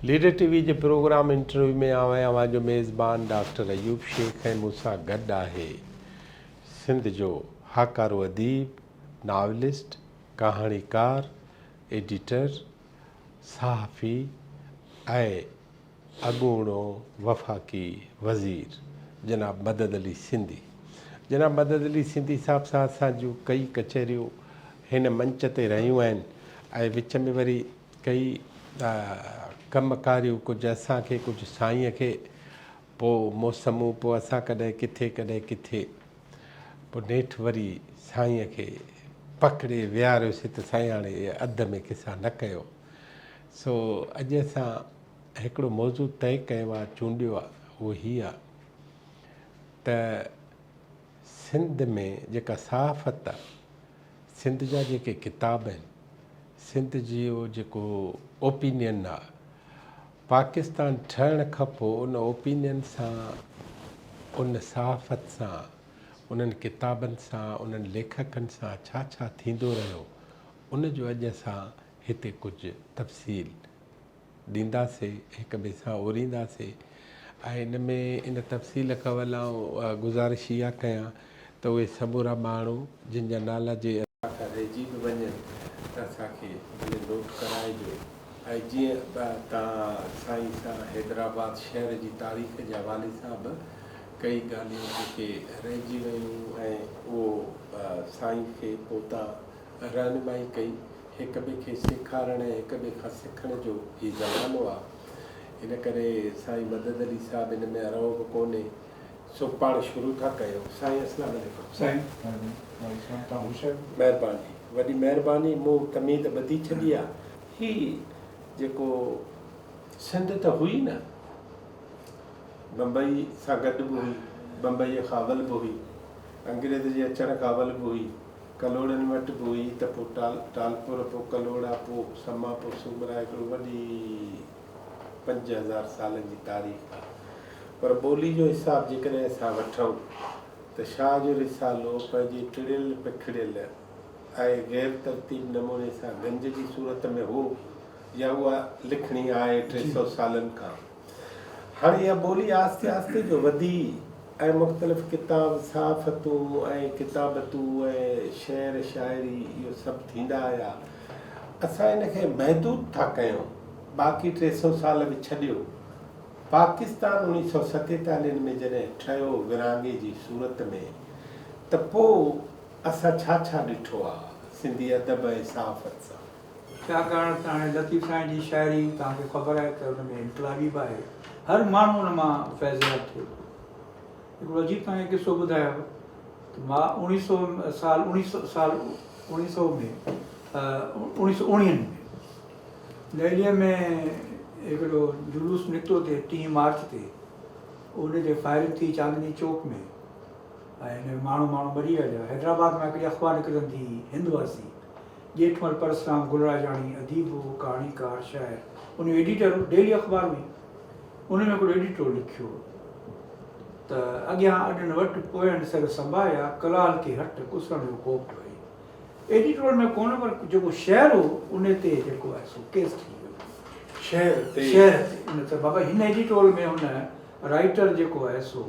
Leader ٽي V جي programme interview ۾ آئون آهيان اوهان جو ميزبان ڊاڪٽر ايوب شيخ ۽ مون سان گڏ آهي سنڌ جو هاڪارو اديب، ناولسٽ، ڪهاڻيڪار، ايڊيٽر، صحافي ۽ اڳوڻو وفاقي وزير جناب مدد علي سنڌي. جناب مدد علي سنڌي صاحب سان اسان جون ڪئي ڪچهريون هن منچ تي رهيون آهن ۽ وچ ۾ وري ڪئي ڪم ڪاريون ڪجهه اسان کي ڪجهه سائينء کي پوء موسمون پوء اسان ڪڏهن ڪٿي ڪڏهن ڪٿي پوء نيٺ وري سائينء کي پڪڙي ويهاريوسين ته سائين هاڻي اڌ ۾ قصا نه ڪيو سو اڄ اسان هڪڙو موضوع طئي ڪيو آ چونڊيو آ اهو هي آ ته سنڌ ۾ جيڪا صحافت آ سنڌ جا جيڪي ڪتاب آهن سنڌ جو جيڪو اوپينين آ پاڪستان ٺهڻ کان پوء ان اوپينين سان ان صحافت سان انهن ڪتابن سان انهن ليکڪن سان ڇا ڇا ٿيندو رهيو ان جو اڄ اسان هتي ڪجهه تفصيل ڏينداسي، هڪ ٻئي سان اورينداسي ۽ ان ۾ ان تفصيل کان اول آئون گذارش اها ڪيان ته اهي سمورا ماڻهو جن جا نالا جي اسان کان رهجي به وڃن ته اسان کي ڀلي نوٽ ڪرائجو ۽ جيئن تان سائين سان حيدرآباد شهر جي تاريخ جي حوالي سان به ڪئي ڳالهيون جيڪي رهجي ويون ۽ اهو سائين کي پوء تان رهنمائي ڪئي. هڪ ٻئي کي سيکارڻ ۽ هڪ ٻئي کان سکڻ جو هي زمانو آ. ان ڪري سائين مدد علي صاحب ان ۾ ارهو به ڪونهي. سو پاڻ شروع ٿا ڪيون. سائين اسلام عليڪم. سائين وعليڪم السلام توهان خوش آهيو. مهرباني وڏي مهرباني مون تمهيد ٻڌي ڇڏي آ. هي جيڪو سنڌ ته هئي نه بمبئي سان گڏ به هئي، بمبئيء کان اول به هئي، انگريز جي اچڻ کان اول به هئي، ڪلهوڙن وٽ به هئي ته پوء ٽالپر، پوء ڪلهوڙا، پوء سما، پوء سومرا هڪڙو وڏي 5000 سالن جي تاريخ آ. پر ٻولي جو حساب جيڪڏهن اسان وٺون ته شاهه جو رسالو پنهنجي ٽڙيل پکڙيل ۽ غير ترتيب نموني سان گنج جي صورت ۾ هو يا اها لکڻي آهي 300 سالن کان. هاڻي اها ٻولي آهستي آهستي جو وڌي ۽ مختلف ڪتاب، صحافتون ۽ ڪتابتون ۽ شعر شاعري اهو سڀ ٿيندا آيا. اسان ان کي محدود ٿا ڪيون. باقي 300 سال به ڇڏيو. پاڪستان اوڻيهه سئو ستيتاليهن ۾ جڏهن ٺهيو ورهاڱي جي صورت ۾ ته پوء اسان ڇا ڇا ڏٺو آ سنڌي ادب ۽ صحافت سان. ڇاڪاڻ ته هاڻي لطيف سائين جي شاعري توهان کي خبر آهي ته ان ۾ انقلابي به آهي، هر ماڻهو ان مان فيضياب ٿئي ٿو. هڪڙو عجيب توهان کي قصو ٻڌايان ته مان اوڻيهه سئو سال اوڻيهه سئو سال اوڻيهه سئو ۾ اوڻيهه سئو اوڻيهن ۾ دهليء ۾ هڪڙو جلوس نڪتو ٿي ٽين مارچ تي ان تي فائرنگ ٿي چاندني چوڪ ۾ ۽ ان ۾ ماڻهو ماڻهو مري ويا. حيدرآباد مان هڪڙي اخبار نڪرندي هئي هند واسي ڄيٺمل پرسرام گلراجاڻي اديب هو، ڪهاڻيڪار، شاعر، ان جو ايڊيٽر هو، ڊيلي اخبار هئي، ان ۾ هڪڙو ايڊيٽور لکيو ته اڳيان اڏن وٽ، پوين سر سنباهيا، ڪلال کي هٽ، ڪسڻ جو ڪوپ وئي. ايڊيٽور ۾ ڪونه پر جيڪو شعر هو، ان تي جيڪو آهي سو ڪيس ٿي ويو. شعر تي؟ شعر تي. ان ته بابا هن ايڊيٽور ۾ هن رائيٽر جيڪو آهي سو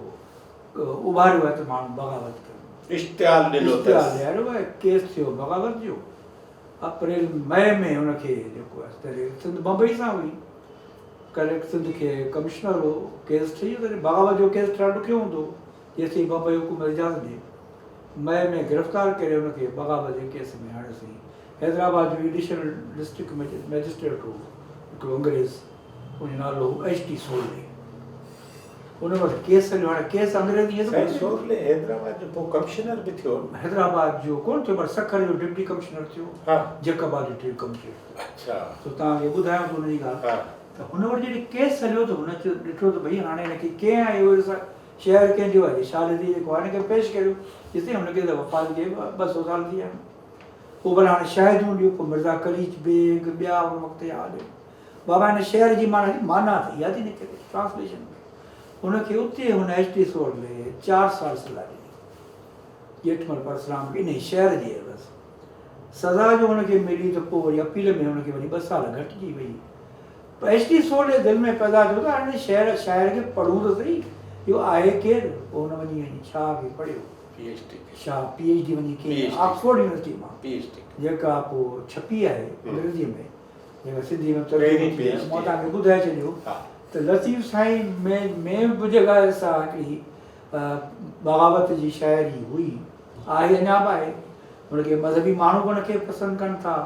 اڀاريو آهي ته ماڻهو بغاوت ڪن. اشتعال ڏنو اٿس. اشتعال ڏياريو آهي، ڪيس ٿيو بغاوت جو. اپريل مئي ۾ هن کي جيڪو آهي تڏهن سنڌ بمبئي سان هئي، ڪليڪٽر سنڌ کي ڪمشنر هو، ڪيس ٺهي ويو. تڏهن بغاوت جو ڪيس ٺهڻ ڏکيو هوندو هو، جيستائين بمبئي حڪومت اجازت ڏئي. مئي ۾ گرفتار ڪري هن کي بغاوت جي ڪيس ۾ هڻيوسين. حيدرآباد جو ايڊيشنل ڊسٽرڪٽ مئجسٽريٽ هو هڪڙو انگريز، ان جو نالو هو ايڇ ٽي سورلي. ان وٽ ڪيس هليو. هاڻي ڪيس انگريز ائين ته سائين سورلي حيدرآباد جو پوء ڪمشنر به ٿيو نه؟ حيدرآباد جو ڪونه ٿيو پر سکر جو ڊپٽي ڪمشنر ٿيو، جيڪب آباد جو ڊپٽي ڪمشنر ٿيو. اڇا. سو توهان کي ٻڌايان ٿو ان جي ڳالهه ته هن وٽ جڏهن ڪيس هليو ته هن ڏٺو ته ڀئي هاڻي هن کي ڪنهن آهي اهو شهر ڪنهن جو آهي؟ شاهه لطيف جيڪو آهي هن کي پيش ڪريو. جيستائين هن کي ته وفات ڪئي 200 سال ٿي ويا آهن. پوء ڀلا هاڻي شاهديون ڏيو، پوء مرزا قليچ بيگ ٻيا ان وقت جا عالم. بابا هن شعر جي معنيٰ معنيٰ ته اها ٿي نڪري ٽرانسليشن ۾. هن کي اتي هن ايڇ ٽي سورلي چار سال سزا ڏني. ڄيٺمل پرسرام کي انهي شعر جي عيوض. سزا جو هن کي ملي ته پوء وري اپيل ۾ هن کي وري ٻه سال گهٽجي وئي. پر ايڇ ٽي سولي دل ۾ پيدا ٿيو ته هاڻي شعر شاعر کي پڙهون ته سهي، اهو آهي ڪير؟ پوء هن وڃي وڃي شاهه کي پڙهيو. پي ايڇ ڊي ڪئي. شاهه پي ايڇ ڊي وڃي ڪئي آڪسفورڊ يونيورسٽي مان. پي ايڇ ڊي ڪئي. جيڪا پوء ڇپي آهي انگريزيء ۾، جيڪا سنڌيء ۾ ترجمو ٿي آهي. مان توهان کي ٻڌائي ڇڏيو ته لطيف سائين ۾ ۾ به جيڪا سا هڪڙي بغاوت جي شاعري هئي، آهي اڃا به آهي. هن کي مذهبي ماڻهو به ان کي پسند ڪن ٿا.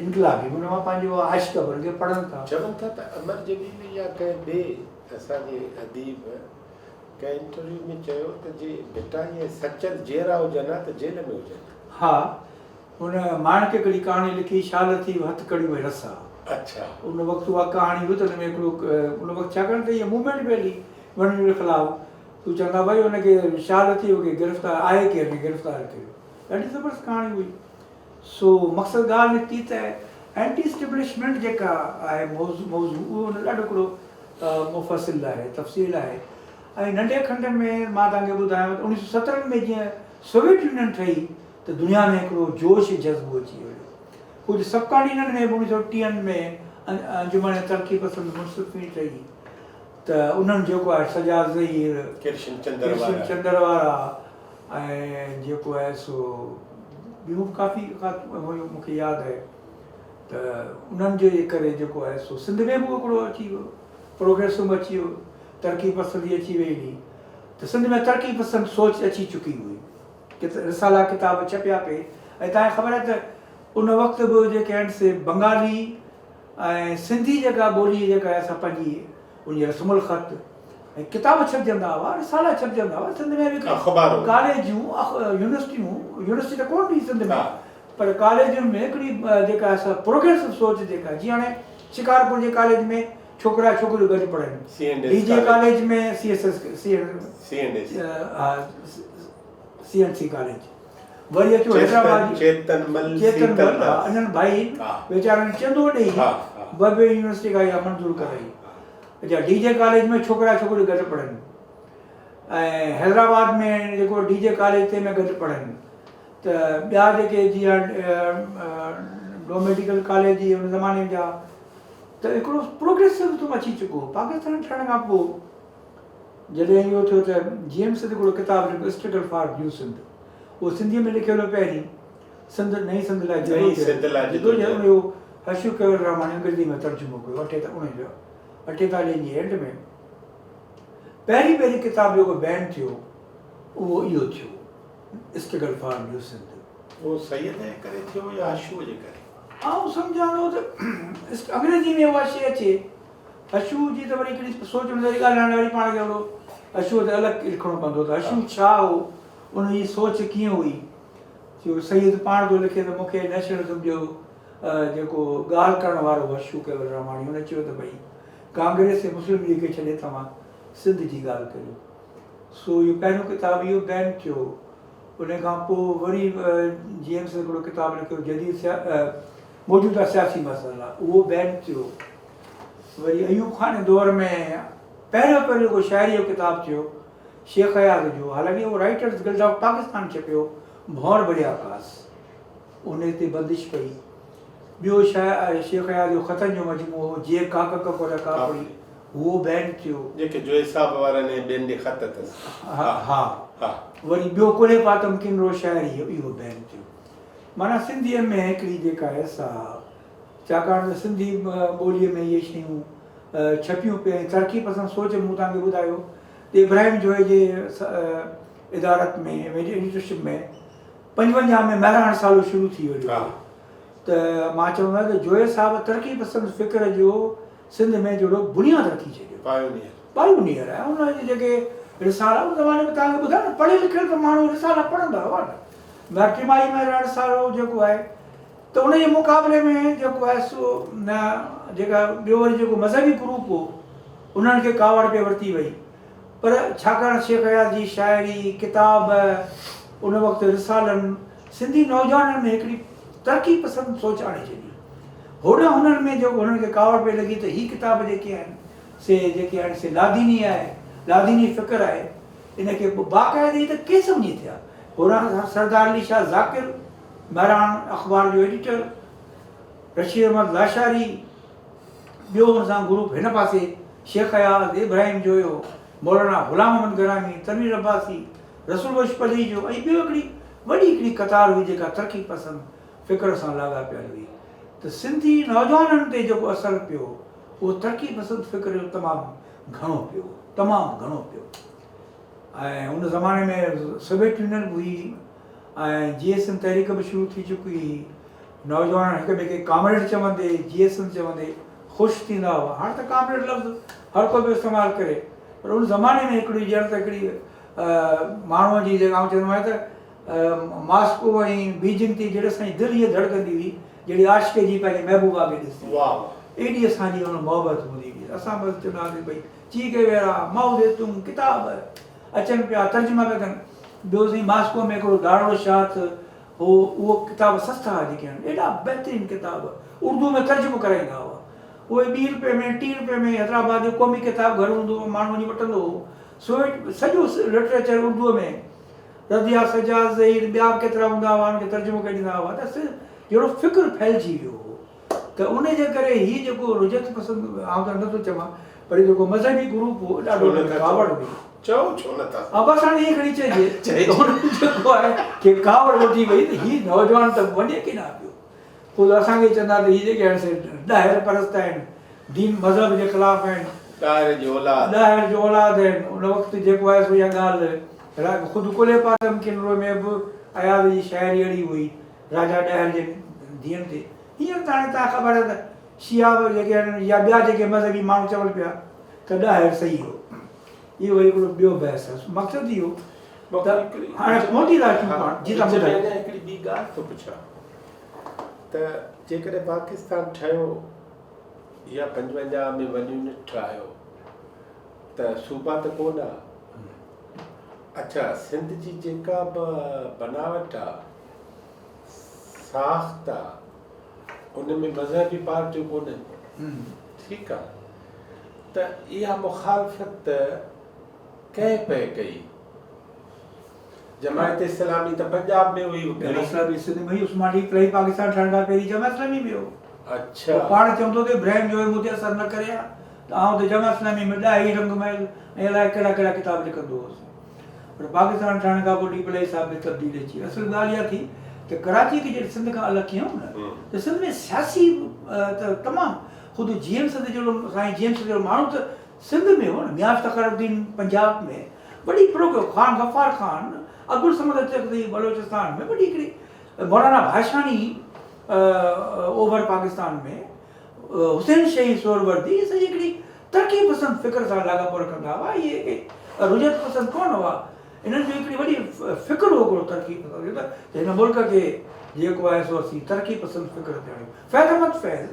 انقلابي به ان مان پنهنجو عاشق به ان کي پڙهن ٿا. چون ٿا ته امر جليل يا ڪنهن ٻئي اسان جي اديب ڪنهن انٽرويو ۾ چيو ته جي ڀٽائي ۽ سچل جيئرا هجن ها ته جيل ۾ هجن ها. ها، هن ماڻڪ هڪڙي ڪهاڻي لکي شاهه لطيف هٿ ڪڙيون ۽ رسا. اڇا. ان وقت اها ڪهاڻي هئي ته ان ۾ هڪڙو ان وقت ڇاڪاڻ ته اها موومينٽ پئي هلي ون يونٽ خلاف تو چوندا ڀائي ان کي شاهه لطيف کي گرفتار آهي ڪير ان کي گرفتار ڪيو. ڏاڍي زبردست ڪهاڻي هئي. سو مقصد ڳالهه نڪتي ته اينٽي اسٽيبلشمينٽ جيڪا آهي موضوع اهو ان ڏاڍو هڪڙو مفصل آهي تفصيل آهي ۽ ننڍي کنڊ ۾ مان توهان کي ٻڌايان ته اوڻيهه سو سترن ۾ جيئن سوويت يونين ٺهي ته دنيا ۾ هڪڙو جوش جذبو اچي ويو. ڪجهه سب ڪانٽيننٽ ۾ به اوڻيهه سو ٽيهن ۾ انجمن ترقي پسند منصفين ٺهي ته انهن جيڪو آهي سجاد ظهير، ڪرشن چندر وارا ۽ جيڪو آهي سو ٻيون به ڪافي هيون مون کي ياد آهي ته انهن جي ڪري جيڪو آهي سو سنڌ ۾ به هڪڙو اچي ويو پروگريسم اچي ويو ترقي پسندي اچي وئي هئي ته سنڌ ۾ ترقي پسند سوچ اچي چڪي هئي رسالا ڪتاب ڇپيا پئي ۽ تنهن کي خبر آهي ته ان وقت به جيڪي آهن سي بنگالي ۽ سنڌي جيڪا ٻولي جيڪا آهي سا پنهنجي ان جي رسم الخط ۽ ڪتاب ڇپجندا هئا، رسالا ڇپجندا هئا، سنڌ ۾ به اخبارون، ڪاليجون، يونيورسٽيون، يونيورسٽي ته ڪونه هئي سنڌ ۾ پر ڪاليجن ۾ هڪڙي جيڪا آهي سا پروگريسو سوچ جيڪا جيئن هاڻي شڪارپور جي ڪاليج ۾ ڇوڪرا ڇوڪريون گڏ پڙهن، ڊي جي college ۾ C S S C C and C college وري اچو حيدرآباد جي چيتن مل چيتن مل انهن ڀائي ويچارن چندو ڏئي بمبئي يونيورسٽي کان اها منظور ڪرائي. اچا ڊي جي ڪاليج ۾ ڇوڪرا ڇوڪريون گڏ پڙهن ۽ حيدرآباد ۾ جيڪو ڊي جي ڪاليج تنهن ۾ گڏ پڙهن ته ٻيا جيڪي جيئن ڊو ميڊيڪل ڪاليج جي ان زماني جا ته هڪڙو پروگريسو تم اچي چڪو هو. پاڪستان ٺهڻ کان پوء جڏهن اهو ٿيو ته جي ايم سنڌ هڪڙو ڪتاب لکيو اسٽرگل فار نيو سنڌ اهو سنڌيء ۾ لکيل هو پهرين سنڌ نئين سنڌ لاء جدوجهد ان جو حشو ڪيولراماڻي انگريزي ۾ ترجمو ڪيو 1948 جي اينڊ ۾ پهرين پهرين ڪتاب جيڪو بين ٿيو اهو اهو ٿيو اسٽرگل فار نيو سنڌ. اهو سيد جي ڪري ٿيو يا حشوء جي ڪري؟ آئون سمجهان ٿو ته انگريزي ۾ اها شيء اچي حشوء جي ته وري هڪڙي سوچ ۾ وري ڳالهائڻ لاء وري پاڻ کي اهڙو حشوء تي الڳ لکڻو پوندو ته حشو ڇا هو ان جي سوچ ڪيئن هئي. جو سيد پاڻ ٿو لکي ته مون کي نيشنلزم جو جيڪو ڳالهه ڪرڻ وارو هو اشوڪ ڪيولراماڻي ان چيو ته ڀئي ڪانگريس ۽ مسلم ليگ کي ڇڏي توهان سنڌ جي ڳالهه ڪريو. سو اهو پهريون ڪتاب اهو بين ٿيو. ان کان پوء وري جي ايم سيد هڪڙو ڪتاب لکيو جديد موجوده سياسي مسئلا اهو بين ٿيو. وري ايوب خان جي دور ۾ پهريون پهريون جيڪو شاعري جو ڪتاب ٿيو شيخ اياز جو، حالانڪه اهو رائيٽرز گلڊ آف پاڪستان ڇپيو، ڀونر ڀريا آڪاس، ان تي بندش پئي. ٻيو شيخ اياز جو خطن جو مجموعو هو، جي ڪاڪ ڪڪور ڪاپڙي، اهو بين ٿيو. جيڪي جويي صاحب وارن ۽ ٻين ڏي خط اٿس. ها. وري ٻيو ڪلهي پاتم ڪنرو شاعري اهو بين ٿيو. معنيٰ سنڌيء ۾ هڪڙي جيڪا آهي سا ڇاڪاڻ ته سنڌي ٻوليء ۾ اهي شيون ڇپيون پئي ۽ ترقي پسند سوچ مون توهان کي ٻڌايو ته ابراهيم جويي جي ادارت ۾ ايڊيٽرشپ ۾ 55 ۾ مهراڻ رسالو شروع ٿي ويو هو ته مان چوندو آهيان ته جويي صاحب ترقي پسند فڪر جو سنڌ ۾ جهڙو بنياد رکي ڇڏيو. پايونيئر. پايونيئر آهي ان جي جيڪي رسالا ان زماني ۾ توهان کي ٻڌايو نه پڙهيل لکيل ته ماڻهو رسالا پڙهندا هئا نه مهر ٽماهي مهراڻ رسالو جيڪو آهي ته ان جي مقابلي ۾ جيڪو آهي سو نه جيڪا ٻيو وري جيڪو مذهبي گروپ هو انهن کي ڪاوڙ پئي ورتي وئي پر ڇاڪاڻ شيخ اياز جي شاعري ڪتاب ان وقت رسالن سنڌي نوجوانن ۾ هڪڙي ترقي پسند سوچ آڻي ڇڏي هوڏانهن هنن ۾ جيڪو هنن کي ڪاوڙ پئي لڳي ته هي ڪتاب جيڪي آهن سي جيڪي آهن سي لاديني آهي لاديني فڪر آهي ان کي باقاعدي ته ڪيس وڃي ٿيا هوڏانهن سردار علي شاهه ذاڪر مهراڻ اخبار جو ايڊيٽر رشيد احمد لاشاري، ٻيو ان سان گروپ هن پاسي شيخ اياز، ابراهيم جويو، مولانا غلام محمد گرامي، تنوير عباسي، رسول بخش پليجو ۽ ٻيو هڪڙي وڏي هڪڙي قطار هئي جيڪا ترقي پسند فڪر سان لاڳاپيل هئي ته سنڌي نوجوانن تي جيڪو اثر پيو اهو ترقي پسند فڪر جو تمام گهڻو پيو، تمام گهڻو پيو ۽ ان زماني ۾ سوويت يونين به هئي ۽ جي ايس ايم تحريڪ به شروع ٿي چڪي هئي. نوجوان هڪ ٻئي کي ڪامريڊ چوندي، جي ايس ايم چوندي خوش ٿيندا هئا. هاڻ ته ڪامريڊ لفظ هر ڪو پيو استعمال ڪري پر ان زماني ۾ هڪڙي ڄڻ ته هڪڙي ماڻهوء جي جيڪا آئون چوندو آهيان ته ماسڪو ۽ بيجنگ تي جهڙي اسان جي دل ائين ڌڙڪندي هئي جهڙي عاشق جي پنهنجي محبوبا کي ڏسي ايڏي اسان جي ان محبت هوندي هئي. اسان بس چوندا هئاسين ڀئي چي گيويرا، مائو زي تنگ، ڪتاب اچن پيا ترجما پيا ڪن. ٻيو سائين ماسڪو ۾ هڪڙو دارالاشاعت هو اهو ڪتاب سستا هئا جيڪي آهن ايڏا بهترين ڪتاب اردو ۾ ترجمو ڪرائيندا هئا اهي ٻي روپئي ۾ ٽي روپئي ۾ حيدرآباد جو قومي ڪتاب گهر هوندو هو ماڻهو وڃي وٺندو هو سوويٽ سڄو لٽريچر اردوء ۾ رضيه سجاد ظهير ٻيا به ڪيترا هوندا هئا انهن کي ترجمو ڪري ڏيندا هئا ته جهڙو فڪر ڦهلجي ويو هو ته ان جي ڪري هي جيڪو رجعت پسند آئون ته نٿو چوان پر هي جيڪو مذهبي گروپ هو ڏاڍو ان ۾ ڪاوڙ هئي. چئو ڇو نه ٿا. ها بس هاڻي ائين کڻي چئجي ته هن جيڪو آهي کي ڪاوڙ وٺي وئي ته هي نوجوان ته وڃي ڪيڏانهن پيو. پوء ته اسان کي چوندا ته هي جيڪي آهن سي ڏاهر پرست آهن، دين مذهب جي خلاف آهن. ڏاهر جي اولاد. ڏاهر جو اولاد آهن. ان وقت جيڪو آهي سو اها ڳالهه خود ڪلهي پاتم ڪنرو ۾ به اياز جي شاعري اهڙي هئي راجا ڏاهر جي ڌيئن تي. هينئر ته هاڻي توهان خبر آهي ته شيعا به جيڪي آهن يا ٻيا جيڪي مذهبي ماڻهو چون پيا ته ڏاهر صحيح هو. اهو وري هڪڙو ٻيو بحث آهي. مقصد اهو ته هاڻي موٽي ٿا اچون پاڻ جي توهان ٻڌايو. اڃا هڪڙي ٻي ڳالهه ٿو پڇان ته جيڪڏهن پاڪستان ٺهيو يا 55 ۾ ون يونٽ ٺاهيو ته صوبا ته ڪونه آ. اڇا سنڌ جي جيڪا به بناوٽ آ ساخت آ ان ۾ مذهبي پارٽيون ڪونهن ٺيڪ آ ته اها مخالفت ڪنهن پئي ڪئي؟ جماعت اسلامي ته پنجاب ۾ هئي گهڻي. جماعت اسلامي سنڌ ۾ هئي عثمان علي پلئي پاڪستان ٺهڻ کان پهرين جماعت اسلامي ۾ هو. اڇا. هو پاڻ چوندو ته ابراهيم جويو مون تي اثر نه ڪري ها ته آئون ته جماعت اسلامي ۾ ڏاهي رنگ محل ۽ الائي ڪهڙا ڪهڙا ڪتاب لکندو هوس. پر پاڪستان ٺهڻ کان پوء ڏيپلائي صاحب ۾ تبديلي اچي وئي. اصل ڳالهه اها ٿي ته ڪراچي کي جڏهن سنڌ کان الڳ ڪيائون نه ته سنڌ ۾ سياسي ته تمام خود جي ايم سيد جهڙو سائين جي ايم سيد جهڙو ماڻهو ته سنڌ ۾ هو نه ميان افتخار الدين پنجاب ۾ وڏي پروگرام خان غفار خان عبدالصمد اچڪزئي بلوچستان ۾ وڏي هڪڙي مولانا ڀاشاني اوڀر پاڪستان ۾ حسين شهيد سهروردي اهي سڄي هڪڙي ترقي پسند فڪر سان لاڳاپو رکندا هئا اهي ڪي رجعت پسند ڪونه هئا انهن جو هڪڙي وڏي فڪر هو هڪڙو ترقي پسند جو ته هن ملڪ کي جيڪو آهي سو اسين ترقي پسند فڪر تي آڻيون فيض احمد فيض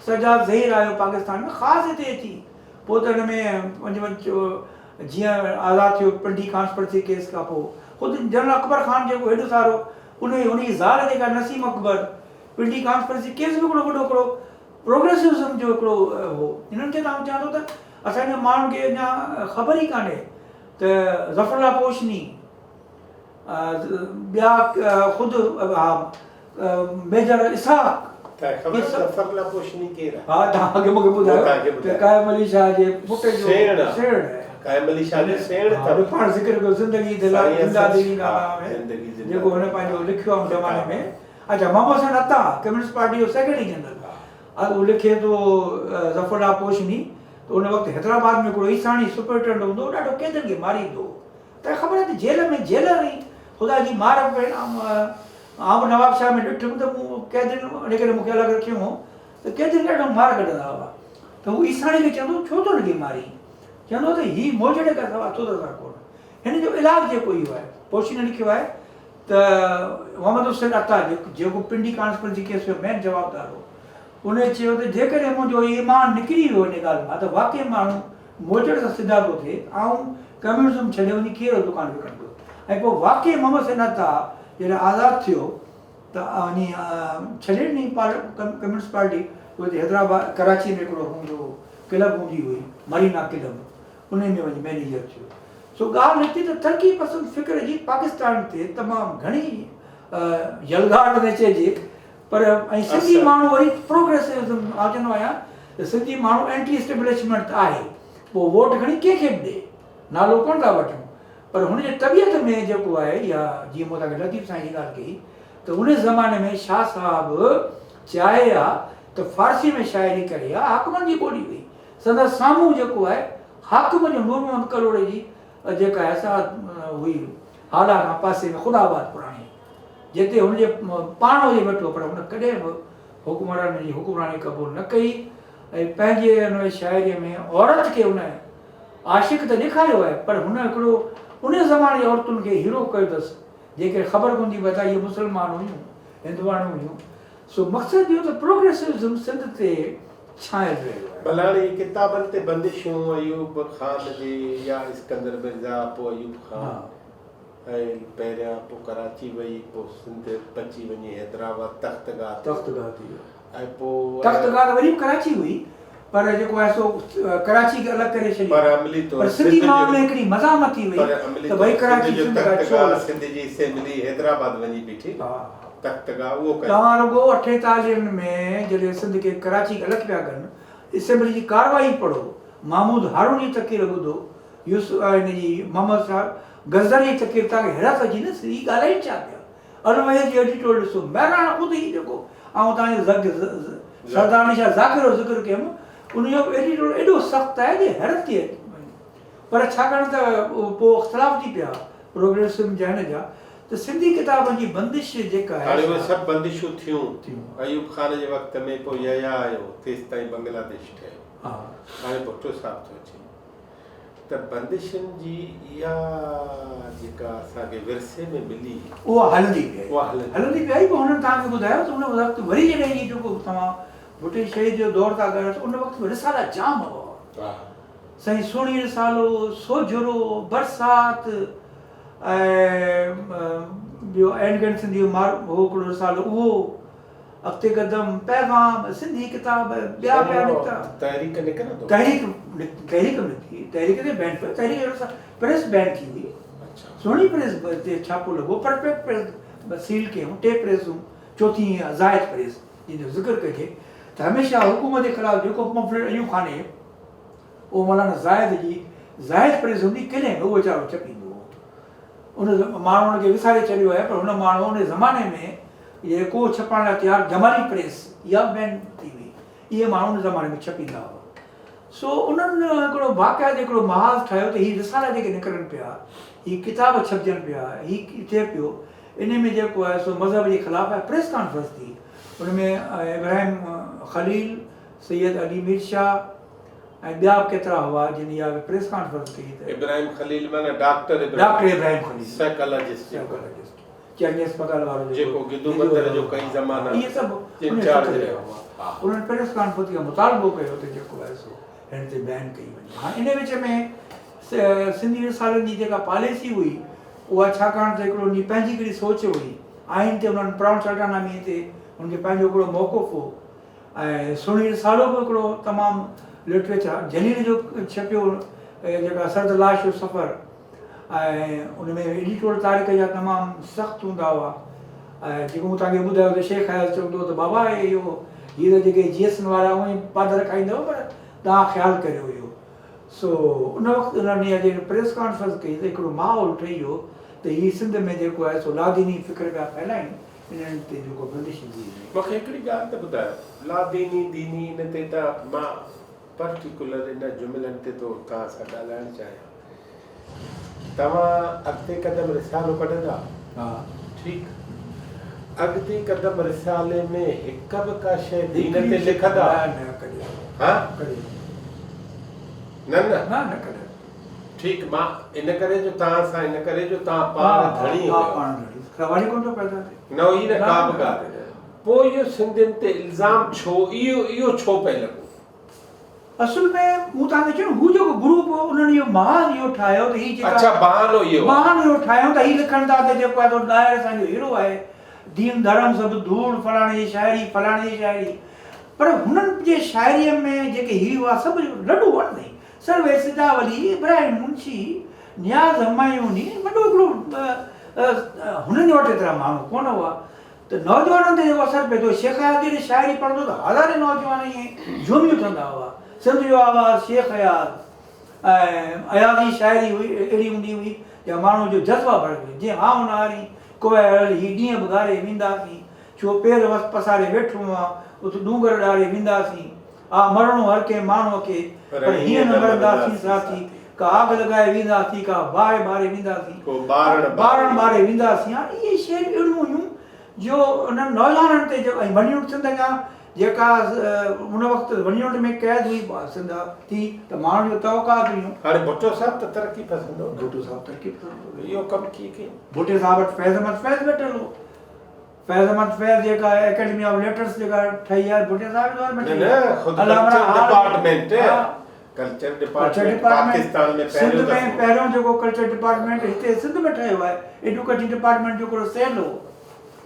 سجاد ظهير آيو پاڪستان ۾ خاص هتي اچي پوء ته هن ۾ وڃ وڃ جيئن آزاد ٿيو پنڊي ڪانسپرسي ڪيس کان پوء خود جنرل اڪبر خان جيڪو هيڏو سارو ان ان جي زال جيڪا نسيم اڪبر پنڊي ڪانسپرسي ڪيس به هڪڙو وڏو هڪڙو پروگريسوزم جو هڪڙو هو. انهن کي ته آئون چوان ٿو ته اسان جي ماڻهن کي اڃا خبر ئي ڪانهي ته ظفر الله پوشني ٻيا خود ها ميجر اسحاق تنهن خبر ظفر الله پوشني ڪير آهي؟ ها توهان اڳي مونکي ٻڌايو ته قائم علي شاهه جي پٽ جو سيڻ آهي. قائم علي شاهه جو سيڻ اٿو. پاڻ ذڪر ڪيو زندگي زنده دلي کا نام هي جيڪو هن پنهنجو لکيو آهي ان زماني ۾. اڇا محمد حسين عطا ڪميونسٽ پارٽي جو سيڪريٽري جنرل اهو لکي ٿو ظفر الله پوشني ته ان وقت حيدرآباد ۾ هڪڙو عيساڻي سپرنٽينڊنٽ هوندو هو ڏاڍو قيدين کي ماريندو هو ته خبر آهي ته جيل ۾ جيلر ۽ خدا جي مار آئون به نواب شاهه ۾ ڏٺم ته مون قيدين ان ڪري مون کي الڳ رکيو هو ته قيدين ڏاڍو مار ڪڍندا هئا ته هو عيساڻي کي چوندو هو ڇو ٿو هن کي مارين چوندو هو ته هي موجڙي کان سوا اٿو ته اسان ڪونه هن جو علاج جيڪو اهو آهي پوشني لکيو آهي ته محمد حسين عطا جيڪو پنڊي ڪانسپرنسي ڪيس جو مين جوابدار هو، ان چيو ته جيڪڏهن منهنجو ايمان نڪري ويو ان ڳالهه مان ته واقعي ماڻهو موچڙ سان سڌا ٿو ٿئي، آئون ڪميونزم ڇڏي وڃي کير جو دڪان وڪڻندس. ۽ پوء واقعي محمد حسين عطا جڏهن آزاد ٿيو ته وڃي ڇڏي ڏني ڪميونسٽ پارٽي، پوء هتي حيدرآباد ڪراچي ۾ هڪڙو هوندو هو ڪلب هوندي هئي مرينا ڪلب، انهي ۾ وڃي مئنيجر ٿيو. سو ڳالهه هتي ته ترقي پسند فڪر جي پاڪستان تي تمام گهڻي يلغار نه چئجي پر ۽ سنڌي ماڻهو وري پروگريسوزم آئون چوندو آهيان ته سنڌي ماڻهو اينٽي اسٽيبلشمينٽ ته آهي پوء ووٽ کڻي ڪنهن کي به ڏي نالو ڪونه ٿا وٺون پر هن جي طبيعت ۾ جيڪو آهي يا جيئن مون توهان کي لطيف سائين جي ڳالهه ڪئي ته ان زماني ۾ شاهه صاحب چاهي ها ته فارسي ۾ شاعري ڪري ها حاڪمن جي ٻولي هئي سندس سامهون جيڪو آهي حاڪم جو نور محمد ڪلهوڙي جي جيڪا آهي سا هئي هالا کان پاسي ۾ خدا آباد پراڻي جتي هن جي پاڻ هجي ويٺو پر هن ڪڏهن به حڪمرانن جي حڪمراني قبول نه ڪئي ۽ پنهنجي ان شاعري ۾ عورت کي هن عاشق ته ڏيکاريو آهي پر هن هڪڙو ان زماني جي عورتن کي هيرو ڪيو اٿس جيڪڏهن خبر ڪونه ٿي پئي ته اهي مسلمان هيون هندواڻيون هيون سو مقصد اهو ته پروگريسوزم سنڌ تي ڇانيل رهيو آهي. ڀلا هاڻي هي ڪتابن تي بندشون ايوب خان جي يا اسڪندر مرزا پوء ايوب خان ۽ پهريان پوء ڪراچي وئي پوء سنڌ بچي وڃي حيدرآباد تختگاهه ٿيو. تختگاهه ٿي ويو. ۽ پوء. تختگاهه ته وري به ڪراچي هئي پر جيڪو آهي سو ڪراچي کي الڳ ڪري ڇڏيائون. پر عملي طور پر سنڌي ماڻهن ۾ هڪڙي مزاحمت ٿي وئي پر عملي ته طور ڀئي سنڌ ڪراچي جو سنڌ کان ڇو تختگاهه الڳ سنڌ جي اسيمبلي حيدرآباد وڃي بيٺي ها. تختگاهه اهو ڪيو. توهان رڳو اٺيتاليهن ۾ جڏهن سنڌ کي ڪراچي کي الڳ پيا ڪن اسيمبلي جي ڪارروائي پڙهو محمود هارون جي تقرير ٻڌو يوسف هن جي محمد صاحب غزل جي تقرير توهان کي حيرت اچي نه هي ڳالهائين ڇا پيا الوحيد جو ايڊيٽوريل ڏسو مهراڻ خود هي جيڪو آئون توهان جو سردار علي شاهه ذاڪر جو ذڪر ڪيم ان جو ايڊيٽوريل ايڏو سخت آهي جو حيرت ٿي اچي پر ڇاڪاڻ ته پوء اختلاف ٿي پيا پروگريسو جا هن جا ته سنڌي ڪتابن جي بندش جيڪا آهي هاڻي اهي سڀ بندشون ٿيون ايوب خان جي وقت ۾ پوء يحيٰ آيو تيستائين بنگلاديش ٺهيو هاڻي ڀٽو صاحب ٿو اچي ته بندشن جي اها جيڪا اسان کي ورثي ۾ ملي. اها هلندي پئي آئي. هلندي پئي آئي پوء هنن توهان کي ٻڌايو ته ان وقت وري جڏهن هي جيڪو توهان ڀٽي شهيد جو دور ٿا ڳالهايو ته ان وقت به رسالا جام هئا. سائين سهڻي رسالو، سوجهرو، برسات ۽ ٻيو عين گهڻ سنڌي جو مار هو هڪڙو رسالو اهو. اڳتي قدم، پيغام، سنڌي ڪتاب ٻيا پيا نڪتا. تحريڪ نڪرندو. تحريڪ تحريڪ به نڪتي تحريڪ تي بين پيو تحريڪ جو پريس بين ٿي هئي سهڻي پريس تي ڇاپو لڳو پرفيڪٽ پريس سيل ڪيون ٽي پريسون چوٿين زاهد پريس جنهن جو ذڪر ڪجي ته هميشه حڪومت جي خلاف جيڪو پمفليٽ ايوب خان جي اهو مولانا زاهد جي زاهد پريس هوندي قلعي ۾ اهو ويچارو ڇپيندو هو ان ماڻهو ان کي وساري ڇڏيو آهي پر هن ماڻهو ان زماني ۾ جيڪو ڇپائڻ لاء تيار جمالي پريس اها به بين ٿي وئي اهي ماڻهو ان زماني ۾ ڇپيندا هئا سو انهن هڪڙو باقاعده هڪڙو محاذ ٺاهيو ته هي رسالا جيڪي نڪرن پيا هي ڪتاب ڇپجن پيا هي ٿئي پيو ان ۾ جيڪو آهي سو مذهب جي خلاف آهي پريس ڪانفرنس ٿي ان ۾ ابراهيم خليل سيد علي مير شاهه ۽ ٻيا به ڪيترا هئا جن اها پريس ڪانفرنس ڪئي ته. ابراهيم خليل معنيٰ doctor Ibrahim. Doctor Ibrahim Khalil. Psychologist جيڪو. سائيڪالاجسٽ چرني اسپتال وارو جيڪو گدو بندر جو ڪئي زمانا اهي سڀ انچارج رهيو هئا. انهن پريس ڪانفرنس ڪري مطالبو ڪيو ته جيڪو آهي سو هن تي بين ڪئي وڃي. هاڻي ان وچ ۾ سنڌي رسالن جي جيڪا پاليسي هئي اها ڇاڪاڻ ته هڪڙو ان جي پنهنجي هڪڙي سوچ هئي آئين تي انهن پرائون سلٽانامي تي انهن کي پنهنجو هڪڙو موقف هو. ۽ سهڻي رسالو به هڪڙو تمام لٽريچر جليل جو ڇپيو جيڪا سرد لاش جو سفر ۽ ان ۾ ايڊيٽور طارق جا تمام سخت هوندا هئا ۽ جيڪو مون توهان کي ٻڌايو ته شيخ اياز چوندو هو ته بابا اهو هي ته جيڪي جي ايس وارا اونئي پادر کائيندؤ پر توهان خيال ڪريو اهو سو ان وقت انهن اها جيڪا پريس ڪانفرنس ڪئي ته هڪڙو ماحول ٺهي ويو ته هي سنڌ ۾ جيڪو آهي سو لاديني فڪر پيا ڦهلائين انهن تي جيڪو بندش ايندي هئي. مون کي هڪڙي ڳالهه ته ٻڌايو، لاديني ديني ان تي ته مان پرٽيڪولر ان جملن تي ٿو توهان سان ڳالهائڻ چاهيان. توهان اڳتي قدم رسالو ڪڍندا؟ ها. ٺيڪ. اڳتي قدم رسالي ۾ هڪ به ڪا شيء دين تي لکندا؟ نه نه ڪڏهن. ها؟ ڪڏهن. نه نه. نه نه ڪڏهن. ٺيڪ مان ان ڪري جو توهان سان ان ڪري جو توهان پاڻ ڌڻي هيو. پاڻ ڌڻي سوال ئي ڪونه ٿو پيدا ٿئي. نه هئي نه ڪا به ڳالهه. پوء اهو سنڌين تي الزام ڇو اهو اهو ڇو پئي لڳو؟ اصل ۾ مون توهان کي چيو نه هو جيڪو گروپ هو انهن اهو محاذ اهو ٺاهيو ته هي جيڪا اڇا بهانو اهو آهي. بهانو اهو ٺاهيو ته هي لکن ٿا ته جيڪو آهي سو ڏاهر اسان جو هيرو آهي دين ڌرم سڀ ڌوڙ فلاڻي جي شاعري فلاڻي جي شاعري پر هنن جي شاعريء ۾ جيڪي هي هئا سڀ لڏو هئا نه سائين سرويچ سجاولي، ابراهيم منشي، نياز همايوني، وڏو هڪڙو هنن وٽ ايترا ماڻهو ڪونه هئا ته ته نوجوانن تي جيڪو اثر پئي ٿو، شيخ اياز جي جڏهن شاعري پڙهندو ته هزارين نوجوان ائين جهومي اٿندا هئا. سنڌ جو آواز شيخ اياز ۽ اياز جي شاعري هئي اهڙي هوندي هئي جا ماڻهوء جو جذبا ڀڙڪي ويندا. جيئن هانء نه هارين ڪوهه هل هي ڏينهن به گهاري وينداسين، ڇو پير وس پساري ويٺو آن، اٿ ڏونگر ڏاري وينداسين. آ مرڻو هر ڪنهن ماڻهوء کي، پر هيئن نه مرنداسين ساٿي، ڪا آگ لڳائي وينداسين، ڪا باهه ٻاري وينداسين، ڪو ٻارڻ ٻاري وينداسين. هاڻي اهي شعر اهڙيون هيون جو انهن نوجوانن تي جيڪو ۽ ون يونٽ سنڌ اڃا جيڪا ان وقت ون يونٽ ۾ قيد هئي سنڌ ٿي ته ماڻهن جو توقعات هيون. هاڻي ڀٽو صاحب ته ترقي پسند هو نه. ڀٽو صاحب ترقي پسند هو. اهو ڪم ڪيئن ڪيو؟ ڀٽي صاحب وٽ فيض احمد فيض ويٺل هو. فيض احمد فيض جيڪا اڪيڊمي آف ليٽرس جيڪا ٺهي آهي ڀٽي صاحب جي دور ۾ ٺهي نه نه خود culture department culture department Pakistan ۾ Sindh ۾ پهريون جيڪو ڪلچر ڊپارٽمينٽ هتي سنڌ ۾ ٺهيو آهي ايڊيوڪيشن ڊپارٽمينٽ جو هڪڙو سيل هو.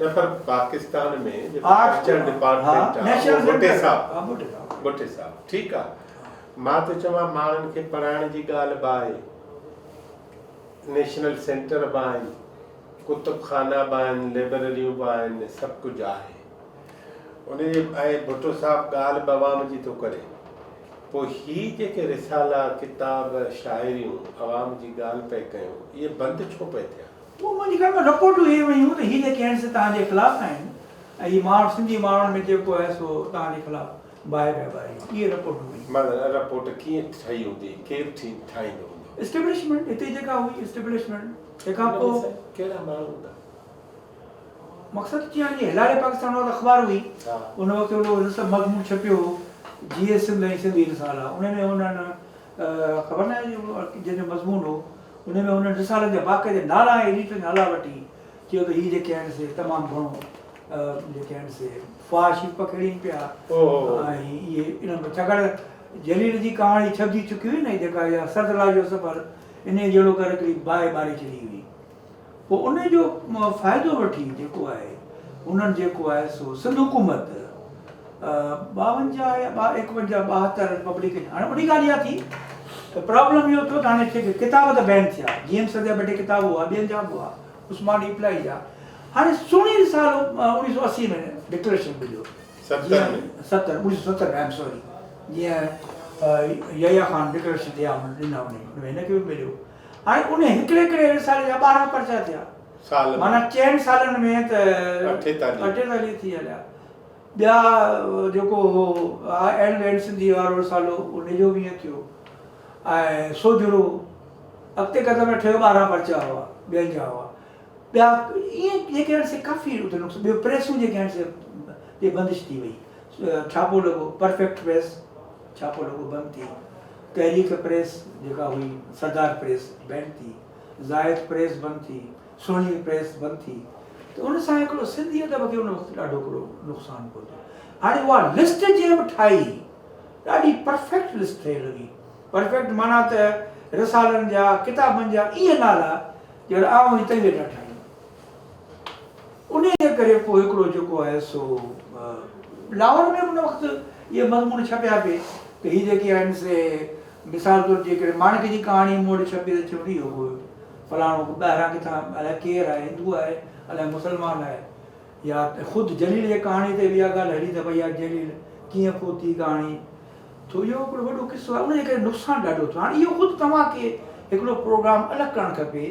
نه پر پاڪستان ۾ جيڪو ڪلچر ڊپارٽمينٽ آهي اهو ڀٽي صاحب ڀٽي صاحب ٺيڪ آهي مان ٿو چوان ماڻهن کي پڙهائڻ جي ڳالهه به آهي نيشنل سينٽر به آهن ڪتب خانا به آهن، لئبرريون به آهن، سڀ ڪجهه آهي. ان جي ۽ ڀٽو صاحب ڳالهه به عوام جي ٿو ڪري. پوء هي جيڪي رسالا، ڪتاب، شاعريون عوام جي ڳالهه پئي ڪيون، اهي بند ڇو پئي ٿيا؟ پوء منهنجي خيال ۾ رپورٽون اهي ويون ته هي جيڪي آهن سي توهان جي خلاف آهن ۽ هي ماڻهو سنڌي ماڻهن ۾ جيڪو آهي سو توهان جي خلاف باهه پيا ٻارين. اهي رپورٽون ويون. معنيٰ رپورٽ ڪيئن ٺهي هوندي؟ ڪير ٺاهيندو هوندو؟ اسٽيبلشمينٽ هتي جيڪا هئي اسٽيبلشمينٽ. تنهن کان پوء ڪهڙا ماڻهو هوندا؟ مقصد چي هاڻي جيئن هلال پاڪستان وارو اخبار هئي ان وقت هڪڙو مضمون ڇپيو هو جيئي سنڌ ۽ سنڌي رسالا ان ۾ انهن خبر ناهي جنهن جو مضمون هو ان ۾ انهن رسالن جا باقاعده نالا ۽ ايڊيٽرن جا نالا وٺي چيو ته هي جيڪي آهن سي تمام گهڻو جيڪي آهن سي فحاشي پکيڙين پيا ۽ اهي انهن ڇاڪاڻ جليل جي ڪهاڻي ڇپجي چڪي هئي نه جيڪا اها سرتلاء جو سفر انهيء جهڙو ڪر هڪڙي باهه ٻاري ڇڏي هئي. پوء انهيء جو فائدو وٺي جيڪو آهي انهن جيڪو آهي سو سنڌ حڪومت 52 يا 51 72 پبليڪيشن هاڻي وڏي ڳالهه اها ٿي ته پرابلم اهو ٿيو ته هاڻي ٺيڪ ڪتاب ته بين ٿيا جي ايم سيد جا ٻه ٽي ڪتاب هئا ٻين جا به هئا عثمان ڏيپلائي جا هاڻي سهڻي رسالو 1980 ۾ ڊڪلريشن مليو 70 ۾. 70 1970 ۾ آئي ايم سوري جيئن يحيٰ خان ڊڪلريشن ڏيا هن ڏنا ان ۾ هن کي به مليو هاڻي ان هڪڙي هڪڙي رسالي جا 12 پرچا ٿيا سال ۾ معنيٰ چئن سالن ۾ ته 48 48 ٿي هليا ٻيا جيڪو هو اينڊ اينڊ سنڌي وارو رسالو ان جو به ائين ٿيو ۽ سوجهرو اڳتي قدم ۾ ٺهيو 12 پرچا هئا ٻين جا هئا ٻيا ائين جيڪي آهن سي ڪافي اتي نقص ٻيو پريسون جيڪي آهن سي تي بندش ٿي وئي ڇاپو لڳو پرفيڪٽ پريس ڇاپو لڳو بند ٿي تحريڪ پريس جيڪا هئي سردار پريس بينڊ ٿي زاهد پريس بند ٿي سهڻي پريس بند ٿي ته ان سان هڪڙو سنڌي ادب کي ان وقت ڏاڍو هڪڙو نقصان پهتو هاڻي اها لسٽ جنهن به ٺاهي ڏاڍي پرفيڪٽ لسٽ ٺهيل هئي پرفيڪٽ معنيٰ ته رسالن جا ڪتابن جا ائين نالا جهڙا آئون ۽ تنهن ويٺا ٺاهيون. انهيء جي ڪري پوء هڪڙو جيڪو آهي سو لاهور ۾ به ان وقت اهي مضمون ڇپيا پئي ته هي جيڪي آهن سي مثال طور جيڪڏهن ماڻڪ جي ڪهاڻي مون وٽ ڇپي ته چون اهو ڪو فلاڻو ڪو ٻاهران ڪٿان الائي ڪير آهي هندو آهي الائي مسلمان آهي يا خود جليل جي ڪهاڻي تي به اها ڳالهه هلي ته ڀئي اها جليل ڪيئن پهتي ڪهاڻي ٿو اهو هڪڙو وڏو قصو آهي ان جي ڪري نقصان ڏاڍو ٿيو هاڻي اهو خود توهان کي هڪڙو پروگرام الڳ ڪرڻ کپي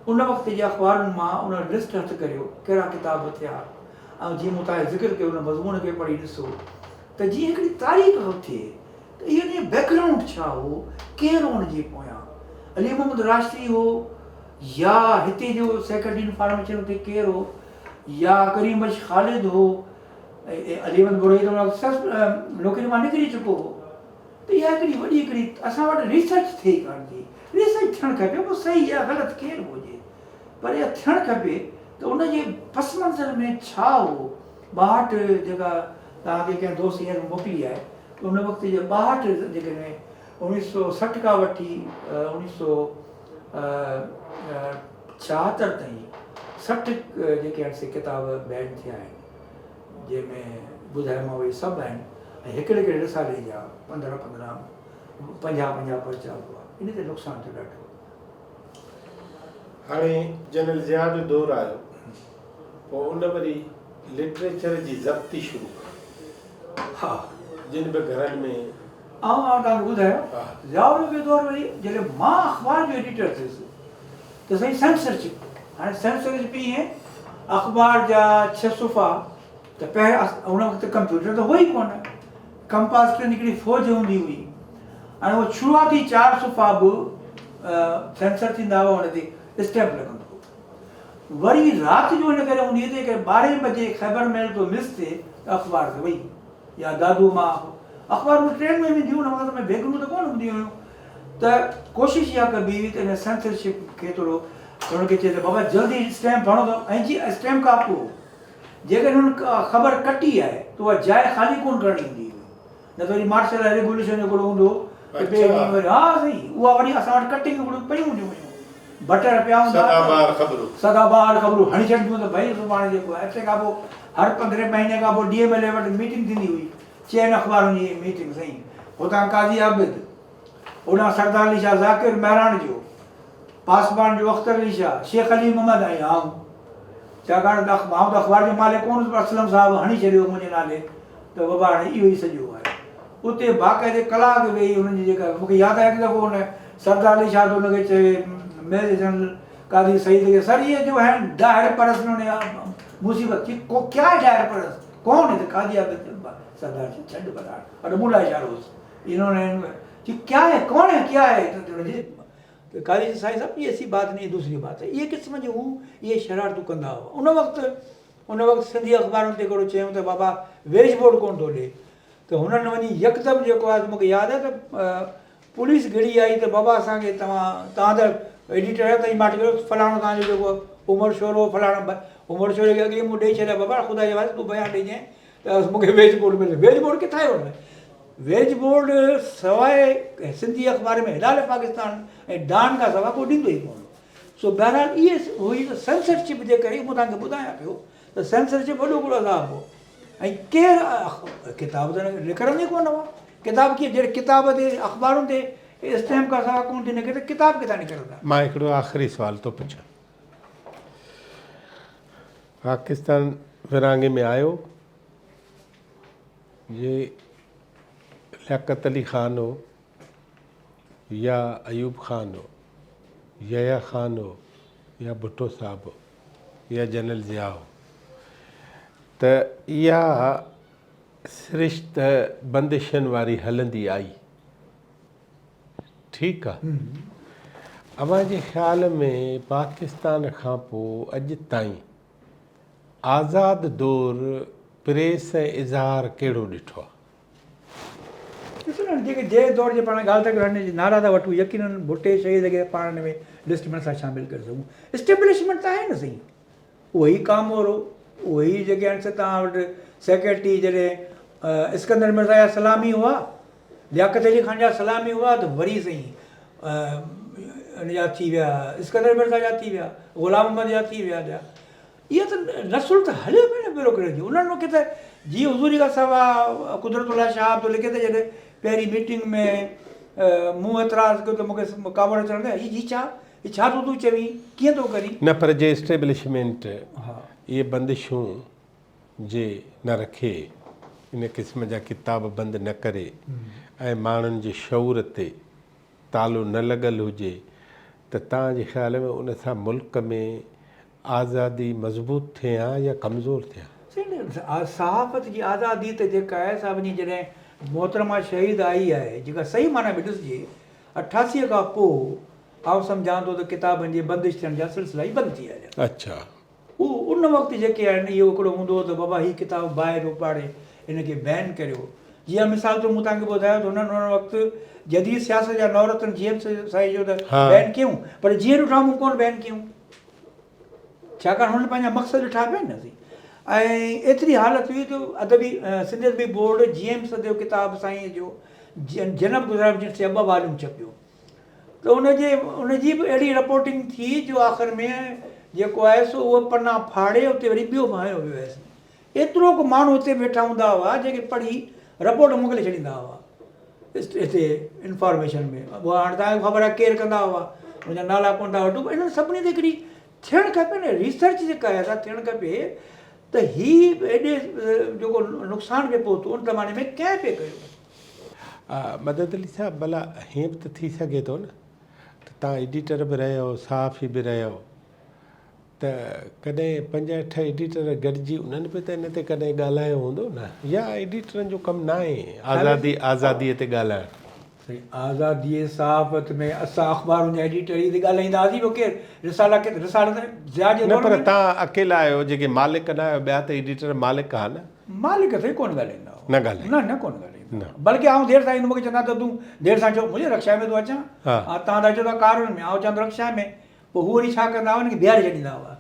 ان وقت جي اخبارن مان ان لسٽ هٿ ڪريو ڪهڙا ڪتاب ٿيا ۽ جيئن مون توهان کي ذڪر ڪيو ان مضمون کي پڙهي ڏسو ته جيئن هڪڙي تاريخ ٿئي ته اهو ان جو بيڪ گرائونڊ ڇا هو ڪير هو ان جي پويان علي محمد راشدي هو يا هتي جو سيڪريٽري انفارميشن اتي ڪير هو يا ڪريم بخش خالد هو علي احمد بروهي ته ان وقت نوڪري مان نڪري چڪو هو ته اها هڪڙي وڏي هڪڙي اسان وٽ ريسرچ ٿئي ڪانه ٿي. ريسرچ ٿيڻ کپي پوء صحيح يا غلط ڪير به هجي پر اها ٿيڻ کپي ته ان جي پس منظر ۾ ڇا هو. ٻاهٺ جيڪا توهان کي ڪنهن دوست هينئر موڪلي آهي ته ان وقت جي ٻاهٺ جيڪڏهن اوڻيهه سو 60 کان وٺي اوڻيهه سو 76 تائين 60 جيڪي آهن سي ڪتاب بين ٿيا آهن. جنهن ۾ ٻڌايومانو اهي سڀ آهن ۽ هڪڙي هڪڙي رسالي جا 15 15 50 50 پرچا به هئا. ان تي نقصان ٿيو ڏاڍو. هاڻي جنرل ضياء جو دور آيو پوء ان وري لٽريچر جي ضبطي شروع ڪئي. ها. جن به گهرن ۾. آئون توهان کي ٻڌايان، ضياء الحق جو دور وري جڏهن مان اخبار جو ايڊيٽر ٿيس ته سائين سينسرشپ، هاڻي سينسرشپ ائين اخبار جا ڇهه صفحا ته پهريان ان وقت ڪمپيوٽر ته هو ئي ڪونه، ڪمپازٽرن جي هڪڙي فوج هوندي هئي ۽ اهي شروعاتي چار صفحا به سينسر ٿيندا هئا ان تي اسٽيمپ لڳندو هو. وري رات جو ان ڪري هوندي هئي ته جيڪڏهن ٻارهين بجي خيبر ميل ٿو مس ٿئي ته اخبار ته وئي يا دادو مان اخبارون ٽرين ۾ وينديون ان وقت ۾ ويگنون ته ڪونه هونديون هيون ته ڪوشش اها ڪبي هئي ته ان سينسرشپ کي ٿورو ان کي چئي ته بابا جلدي اسٽيمپ هڻو ته ۽ جي اسٽيمپ کان پوء جيڪڏهن هن خبر ڪٽي آهي ته اها جاء خالي ڪونه ڪرڻي هوندي هئي نه ته وري مارشل لا ريگوليشن جو هڪڙو هوندو هو ته ٻئي ڏينهن وري ها سائين اها وري اسان وٽ ڪٽنگ هڪڙيون پيون هونديون هيون بٽر پيا هوندا سدا بهار خبرون سدا بهار خبرون هڻي ڇڏبيون ته ڀئي سڀاڻي جيڪو آهي تنهن کان پوء هر پندرهين مهيني کان پوء ڊي ايم ايل اي وٽ ميٽنگ ٿيندي هئي چئن اخبارن جي ميٽنگ سائين هتان قاضي عابد هوڏانهن سردار علي شاهه ذاڪر مهراڻ جو پاسبان جو اختر علي شاهه، شيخ علي محمد ۽ آئون. ڇاڪاڻ ته آئون ته اخبار جو مالڪ ڪونه هوس پر اسلم صاحب هڻي ڇڏيو هو منهنجي نالي ته بابا هاڻي اهو ئي سڄو آهي. اتي باقاعدي ڪلاڪ ويهي انهن جي جيڪا مون کي ياد آهي هڪ دفعو ان سردار علي شاهه ته ان کي چوي ميجر جنرل قاضي سعيد کي سر يي جو هين ڊاهر پرس انهون ني مصيبت چي ڪو ڪيا هي ڊاهر پرس ڪون هي ته قاضي عابد سردار چي ڇڏ ڀلا اڏ مون لاء اشارو هوس انهون ني چي ڪيا هي ڪون هي ڪيا هي ته ته قاضي سائين صاحب ايسي بات نهين دوسري بات هي اهي قسم جون هو اهي شرارتون ڪندا هئا ان وقت ان وقت سنڌي اخبارن تي هڪڙو چيائون ته بابا ويج بورڊ ڪونه ٿو ڏي ته هنن وڃي يڪدم جيڪو آهي مون کي ياد آهي ته پوليس گهڙي آئي ته بابا اسان کي توهان توهان ته ايڊيٽر آهيو توهين ماٺ ڪريو فلاڻو توهان جو جيڪو عمر شورو فلاڻو عمر شوري کي اڳي مون ڏئي ڇڏيا بابا خدا جي واسطي تون بيان ڏجانء ته مون کي ويج بورڊ ملي ويج بورڊ ڪٿان آيو ان ۾ ويج بورڊ سواء سنڌي اخبار ۾ هلال پاڪستان ۽ ڊان کان سواء ڪو ڏيندو ئي ڪونه سو بهرحال اهي هئي ته سينسرشپ جي ڪري مون توهان کي ٻڌايان پيو ته سينسرشپ وڏو هڪڙو عذاب هو ۽ ڪير ڪتاب ته نڪرندا ئي ڪونه هئا ڪتاب ڪيئن جهڙي ڪتاب تي اخبارن تي اسٽيمپ کان سواء ڪونه ٿي نڪري ته ڪتاب ڪٿان نڪرندا. مان هڪڙو آخري سوال ٿو پڇان. پاڪستان ورهاڱي ۾ آيو جي لياقت علي خان هو يا ايوب خان هو يحيٰ خان هو يا ڀٽو صاحب هو يا جنرل ضياء هو ته اها سرشت بندشن واري هلندي آئي ٺيڪ آ. اوهان جي خيال ۾ پاڪستان کان پوء اڄ تائين آزاد دور پريس ۽ اظهار ڪهڙو ڏٺو آ؟ ڏسو نه جيڪي جنهن دور جي پاڻ ڳالهه ٿا ڪريون هن جي نعرا ٿا وٺون يقينن ڀٽي شهيد کي پاڻ هن ۾ لسٽ ۾ نٿا شامل ڪري سگهون اسٽيبلشمينٽ ته آهي نه سائين. اهو ئي ڪامورو، اهي ئي جيڪي آهن سي توهان وٽ سيڪريٽري جڏهن اسڪندر مرزا جا سلامي هئا، لياقت علي خان جا سلامي هئا ته وري سائين ان جا ٿي ويا اسڪندر مرزا جا ٿي ويا، غلام محمد جا ٿي ويا ٻيا. اهو ته نسل ته هليو پيو نه بيوروڪريٽ جو انهن کي ته جي حضوري کان سواء قدرت الله شهاب ٿو لکي ته جڏهن پهرين ميٽنگ ۾ مون اعتراض ڪيو ته مون کي ڪاوڙ اچڻ لڳي هي ڇا هي ڇا ٿو تون چوين؟ ڪيئن ٿو ڪرين؟ نه پر جي اسٽيبلشمينٽ اهي بندشون جي نه رکي، ان قسم جا ڪتاب بند نه ڪري ۽ ماڻهن جي شعور تي تالو نه لڳل هجي ته توهان جي خيال ۾ ان سان ملڪ ۾ آزادي مضبوط ٿئي ها يا ڪمزور ٿئي ها؟ سائين صحافت جي آزادي ته جيڪا آهي سا وڃي جڏهن محترمه شهيد آئي آهي جيڪا صحيح معنيٰ ۾ ڏسجي 88 کان پوء آئون سمجهان ٿو ته ڪتابن جي بندش ٿيڻ جا سلسلا ئي بند ٿي هليا. اڇا. اهو ان وقت جيڪي آهن اهو هڪڙو هوندو هو ته بابا هي ڪتاب باهه ۾ اپاڙي هن کي بين ڪريو. جيئن مثال طور مون توهان کي ٻڌايو ته هنن ان وقت جديد سياست جا نورتن جي ايم سائين جو ته بين ڪيون پر جيئن ڏٺا مون ڪونه بين ڪيون. ڇاڪاڻ هنن پنهنجا مقصد ڏٺا پيا نه سي. ۽ ايتري حالت هئي جو ادبي سنڌي ادبي بورڊ جي ايم سيد جو ڪتاب سائين جو جنم گذاريم جن سي ٻه واليوم ڇپيو. ته ان جي ان جي به اهڙي رپورٽنگ ٿي جو آخر ۾ جيڪو آهي سو اهو پنا ڦاڙي اتي وري ٻيو به هنيو ويو آهي. ايترو ڪو ماڻهو اتي ويٺا هوندا هئا جيڪي پڙهي رپورٽ موڪلي ڇڏيندا هئا هتي انفارميشن ۾ اها هاڻي توهان کي خبر آهي ڪير ڪندا هئا ان جا نالا ڪونه ٿا وٺون انهن سڀني تي هڪڙي ٿيڻ کپي نه ريسرچ جيڪا آهي سا ٿيڻ کپي. ته هي ايڏي جيڪو نقصان پئي پهتو ان زماني ۾ ڪنهن پئي ڪيو؟ مدد علي صاحب ڀلا هيئن به ته ٿي سگهي ٿو نه ته توهان ايڊيٽر به رهيو صحافي به رهيو ته ڪڏهن پنج اٺ ايڊيٽر گڏجي انهن به ته ان تي ڪڏهن ڳالهايو هوندو نه يا ايڊيٽرن جو ڪم ناهي آزادي آزادي تي ڳالهائڻ. سائين آزادي صحافت ۾ اسان اخبارن جا ايڊيٽر ئي ته ڳالهائيندا هئاسين ٻيو ڪير رسالا ڪي رسالا ته ضياء جي نه دور پر ۾ توهان اڪيلا آهيو جيڪي مالڪ نه آهيو ٻيا ته ايڊيٽر مالڪ ها نه. مالڪ سائين ڪونه ڳالهائيندا هئا. نه ڳالهائيندا. نه نه ڪونه ڳالهائيندا هئا بلڪه آئون دير سان ايندم مونکي چوندا ته تون دير سان ڇو منهنجي رڪشا ۾ ٿو اچان ها توهان ته اچو ٿا ڪارن ۾ آئون اچان ٿو رڪشا ۾ پوء هو وري ڇا ڪندا هئا، هن کي بيهاري ڇڏيندا هئا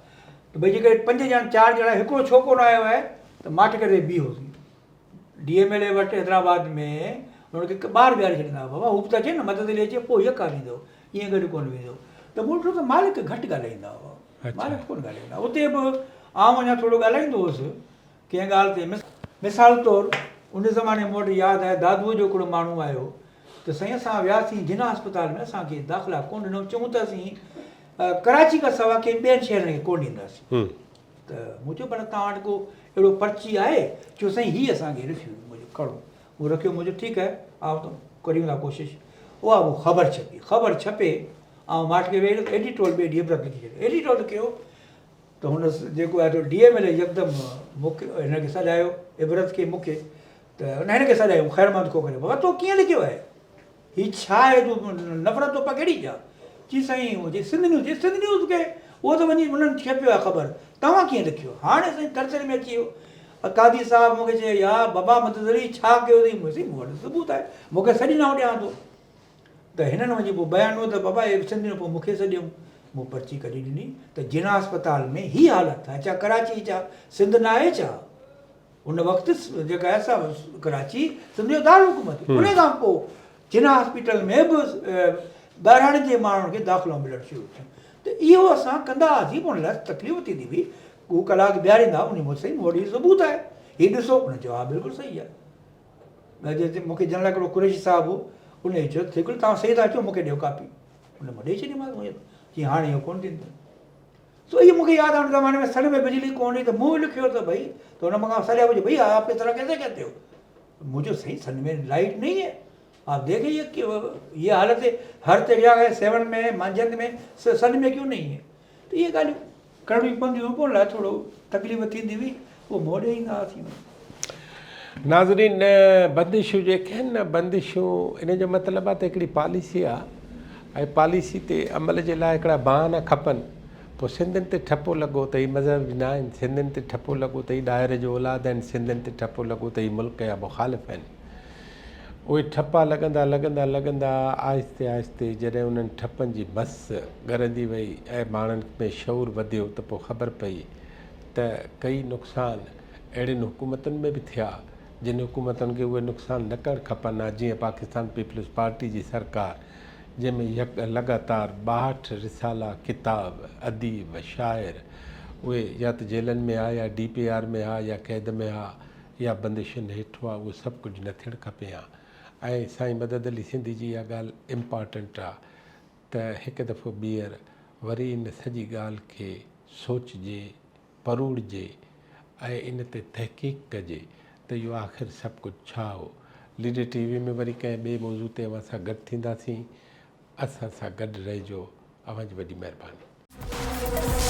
ته ڀئي جيڪڏهن پنج ڄڻا چار ڄڻا هڪڙو ڇو ڪونه آيو آهي ته ماٺ ڪري بيهو سين. ڊي ايم ايل اي وٽ حيدرآباد ۾ هن کي ٻاهر بيهاري ڇڏيندا هئا، بابا هو به ته اچي نه مدد لئي اچي پوء يڪا ويندو، ائين گڏ ڪونه ويندو. ته مون ڏٺو ته مالڪ گهٽ ڳالهائيندا هئا، مالڪ ڪونه ڳالهائيندا هئا. اتي به آئون اڃا ٿورو ڳالهائيندو هوس ڪنهن ڳالهه تي. مثال طور ان زماني مون وٽ ياد آهي دادوء جو هڪڙو ماڻهو آيو ته سائين اسان وياسين جناح اسپتال ۾ اسان کي داخلا ڪونه ڏنو چون ته اسين ڪراچي کان سوا ڪنهن ٻين شهرن کي ڪونه ڏينداسين ته مون چيو ڀلا توهان وٽ ڪو اهڙو پرچي آهي چيو سائين هي اسان کي رفيو مون چيو کڻو مون رکيو مون چيو ٺيڪ آهي آئون ته ڪريون ٿا ڪوشش اها پوء خبر ڇپي خبر ڇپي آئون ماٺ ڪري ويهي رهيس ايڊيٽورل ٻئي ڏينهن عبرت لکي ڇڏيو ايڊيٽورل لکيو ته هن جيڪو آهي ڊي ايم ايل اي يڪدم مون کي هن کي سڏايو عبرت کي مون کي ته نه هن کي سڏايو خير محمد کوکر بابا تو ڪيئن لکيو آهي هي ڇا آهي تون نفرت ٿو پکيڙي ڇا چي سائين هو چي سنڌ نيوز چي سنڌ نيوز کي اهو ته وڃي انهن ڇپيو آهي خبر توهان ڪيئن لکيو هاڻي سائين ترسر ۾ اچي ويو قاضي صاحب مون کي چيو يا بابا مدد علي ڇا ڪيو اٿئي مون سائين مون وٽ ثبوت آهي مون کي سڏي نه ڏيان ٿو ته هنن وڃي پوء بيان ڏنو ته بابا هي سنڌ ۾ پوء مون کي سڏيائون مون پرچي ڪڍي ڏني ته جناح اسپتال ۾ هي حالت آهي ڇا ڪراچي ڇا سنڌ نه آهي ڇا ان وقت جيڪا آهي سا ڪراچي سنڌ جو دارالحڪومت هئي ان کان پوء جناح هاسپيٽل ۾ به ٻهراڙين جي ماڻهن کي داخلائون ملڻ شروع ٿيون ته اهو اسان ڪندا هئاسين پوء ان لاء تڪليف ٿيندي هئي هو ڪلاڪ بيهاريندا هئا ان مون سائين مون وٽ هي ثبوت آهي هي ڏسو ان چيو ها بلڪل صحيح آهي مون کي جنرل هڪڙو قريشي صاحب هو ان چيو ٺيڪ توهان صحيح ٿا چئو مون کي ڏيو ڪاپي ان مون ڏئي ڇڏيمانس چي هاڻي اهو ڪونه ٿيندو سو اهو مون کي ياد آهي ان زماني ۾ سن ۾ بجلي ڪونه هئي ته مون لکيو ته ڀئي ته هن مون کان سڏيا پڇيو ڀئي آپ اس طرح ڪيسي ڪهتي هو مون چيو سائين سن ۾ لائيٽ نهين هي آپ ديکي یہ حالت هي هر جگهه هي سيون ۾ مانجهند ۾ سن ۾ ڪيون نهين هي ته اهي ڳالهيون ڪرڻيون پونديون هيون پوء ان لاء ٿورو تڪليف ٿيندي هئي پوء موڙي ايندا هئاسين. ناظرين بندشون جيڪي آهن نه بندشون ان جو مطلب آهي ته هڪڙي پاليسي آهي ۽ پاليسي تي عمل جي لاء هڪڙا بهانا کپن پوء سنڌين تي ٺپو لڳو ته هي مذهبي نه آهن سنڌين تي ٺپو لڳو ته هي ڏاهر جو اولاد آهن سنڌين تي ٺپو لڳو ته هي ملڪ جا مخالف آهن اهي ٺپا لڳندا لڳندا لڳندا آهستي آهستي جڏهن انهن ٺپن جي مس ڳرندي وئي ۽ ماڻهن ۾ شعور وڌيو ته پوء خبر پئي ته ڪئي نقصان اهڙين حڪومتن ۾ به ٿيا جن حڪومتن کي اهي نقصان نه ڪرڻ کپن ها جيئن پاڪستان پيپلز پارٽي جي سرڪار جنهن ۾ يڪ لڳاتار 62 رسالا ڪتاب اديب شاعر اهي يا ته جيلن ۾ ها يا ڊي پي آر ۾ ها يا قيد ۾ ها يا بندشن هيٺ هئا اهو سڀ ڪجهه نه ٿيڻ کپي ها ۽ سائين مدد علي سنڌي جي اها ڳالهه امپارٽنٽ آ ته هڪ دفعو ٻيهر وري ان سڄي ڳالهه کي سوچجي، پروڙجي ۽ ان تي تحقيق ڪجي ته اهو آخر سڀ ڪجهه ڇا هو. ليڊر ٽي وي ۾ وري ڪنهن ٻئي موضوع تي اوهان سان گڏ ٿينداسين. اسان سان گڏ رهجو. اوهان جي وڏي مهرباني.